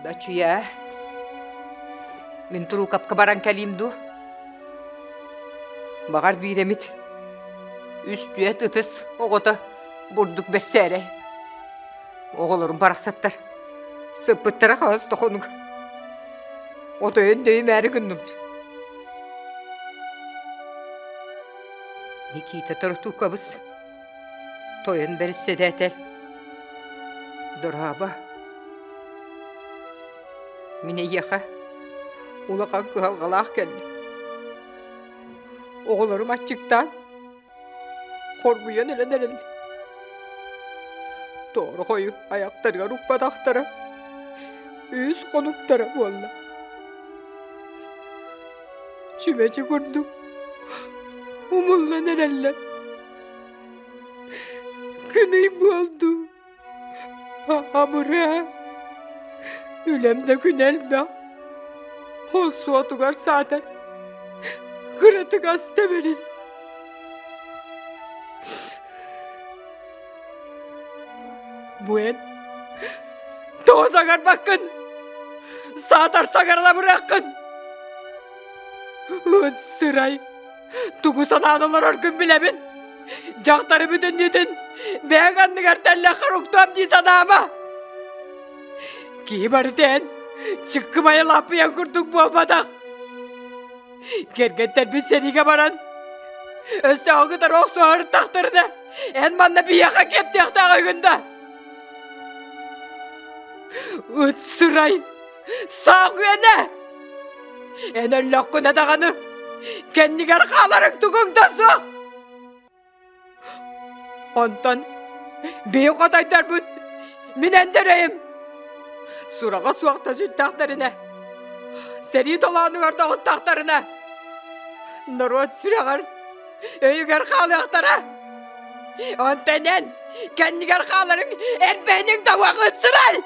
Адачуйа, мин Туруукапка баран кэлиим дуу? Баҕар биир эмит үс-түөрт ытыс оҕото бурдук бэрсээрэй. Оҕолорум барахсаттар сыппыттара хаһыс да хонук. Отойун дөйүмээри гынным. Никита Торотуукабыс тойон бэрэссэдээтэл Дорообо Мин эйиэхэ улахан кыһалҕалаах кэллим. Оҕолорум аччыктаан, хоргуйан өлөн эрэллэр. Тоорохойу айахтарыгар укпатахтара үс хонуктара буолла. Чүмэчи курдук умуллан эрэллэр. Күн-ый буолду. Абыраа, үлэм да күн элбэх. Ол суотугар саатар кыратык аста бэрис. Бу эн тоҕо саҥарбаккын? Саатар саҥаран абырыаххын! Ыт сырай, тугу санаан олороргун билэбин. Дьахтары бүтүннүүтүн бэйэҥ анныгар тэллэххэр уктуом дии санаама. Киһи барыта эн чыккымайа лаппыйан курдук буолбатах. Кэргэттэрбит сэриигэ баран, өстөөҕү кытары охсуһарыттахтарына, эн манна биһиэхэ киэптиэхтээх үгүн да. Ыт сырай, саах үөнэ! Эн өллөххүнэ даҕаны, кэннигэр хааларыҥ тугуҥ да суох! Онтон биһи хотойдорбут мин эндэрейим сураҕа суох да сүттэхтэринэ, сэрии толоонугар доҕуттахтарына, норуот сүрэҕэр, өйүгэр хаалыахтара. Онтон эн кэннигэр хааларыҥ эрбэһиниҥ да уоҕун сырай!